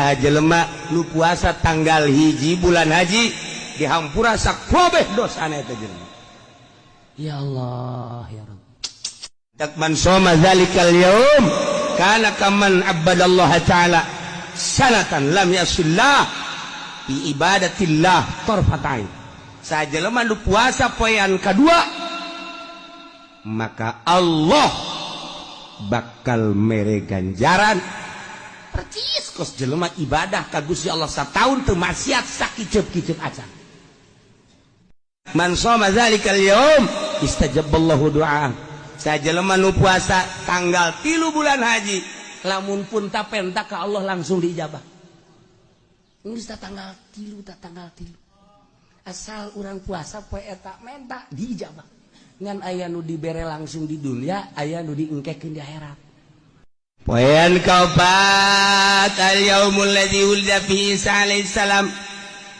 Saha jelema nu puasa tanggal 1 bulan haji dihampura sakabeh dosana eta jelema. Ya Allah, ya Rabb. Tak man shoma zalikal yaum kana kaman abadallaha ta'ala sanatan lam yasillah bi ibadatillah tarfatain. Saha jelema nu puasa poean kadua, maka Allah bakal mere ganjaran percis kos jelema ibadah ka Gusti Allah sataun teu maksiat sakiceup-kiceup acan. Man shoma zalikal yaum istajaballahu du'a. Saha jelema nu puasa tanggal 3 bulan haji, lamun pun tapenta ka Allah langsung diijabah. Geus tanggal 3, ta tanggal 3. Asal urang puasa poe eta menta diijabah. Ngan aya nu dibere langsung di dunia, aya nu diengkekeun di akhirat. Poean kaopat, al yaumul ladzi wulida fihi Isa alaihi salam.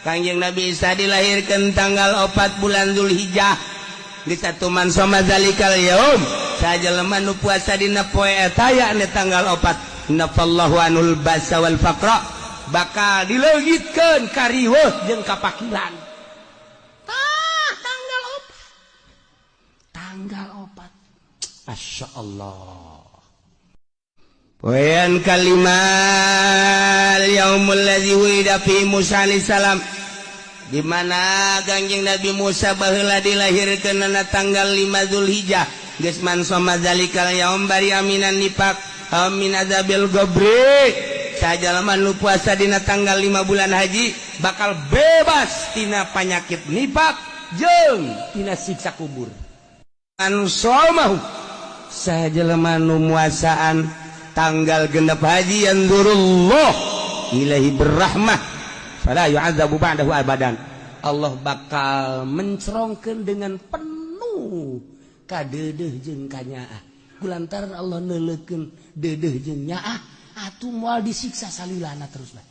Kangjeng Nabi Isa dilahirkeun tanggal 4 bulan Zulhijjah. Di satu man shoma zalikal yaum, saha jelema nu puasa dina poe eta yakni tanggal 4, nafallahu anul basa wal faqra, bakal dileungitkeun kariweuh jeung kapakiran. Tah tanggal 4. Tanggal 4. Masya Allah. Poean kalima, yaumul ladzi wulida fi Musa alaihi salam, di mana Kangjeng Nabi Musa baheula dilahirkeun na tanggal 5 Zulhijjah. Geus man shoma zalikal yaum bari aminan nifaq min azabil qabri. Saha jalema nu puasa dina tanggal 5 bulan haji bakal bebas tina panyakit nifak jeung tina siksa kubur. Anu somahu, saha jelema nu muasaan tanggal 6 haji, yanzurullah ilahi berrahmah fala yu'adzabu ba'dahu abadan. Allah bakal mencerongkeun dengan penuh kadeudeuh jeung kanyaah. Kulantaran Allah neuleukeun deudeuh jeung nyaah, atuh moal disiksa salilana terus bae.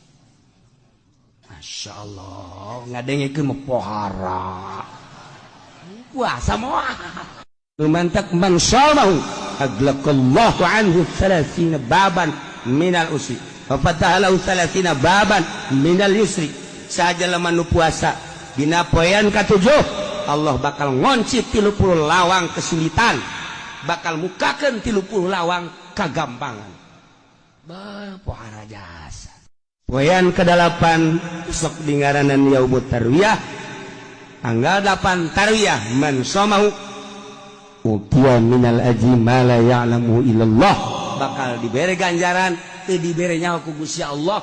Masya Allah, ngadengekeun mah pohara. Puasa moal. Lumantak man shamahu aglaqallahu anhu 30 baban minal usri wa fataha lahu 30 baban minal yusri. Saha jelema nu puasa dina poean katujuh, Allah bakal ngonci 30 lawang kesulitan, bakal mukakeun 30 lawang kagampangan. Bah, pohara jasa. Poean ke-8 sok dingaranan yaumut tarwiyah, tanggal 8 tarwiyah, man shamahu utiya minal ajri ma la ya'lamu illallah, bakal dibere ganjaran teu dibere nyaho ku Gusti Allah.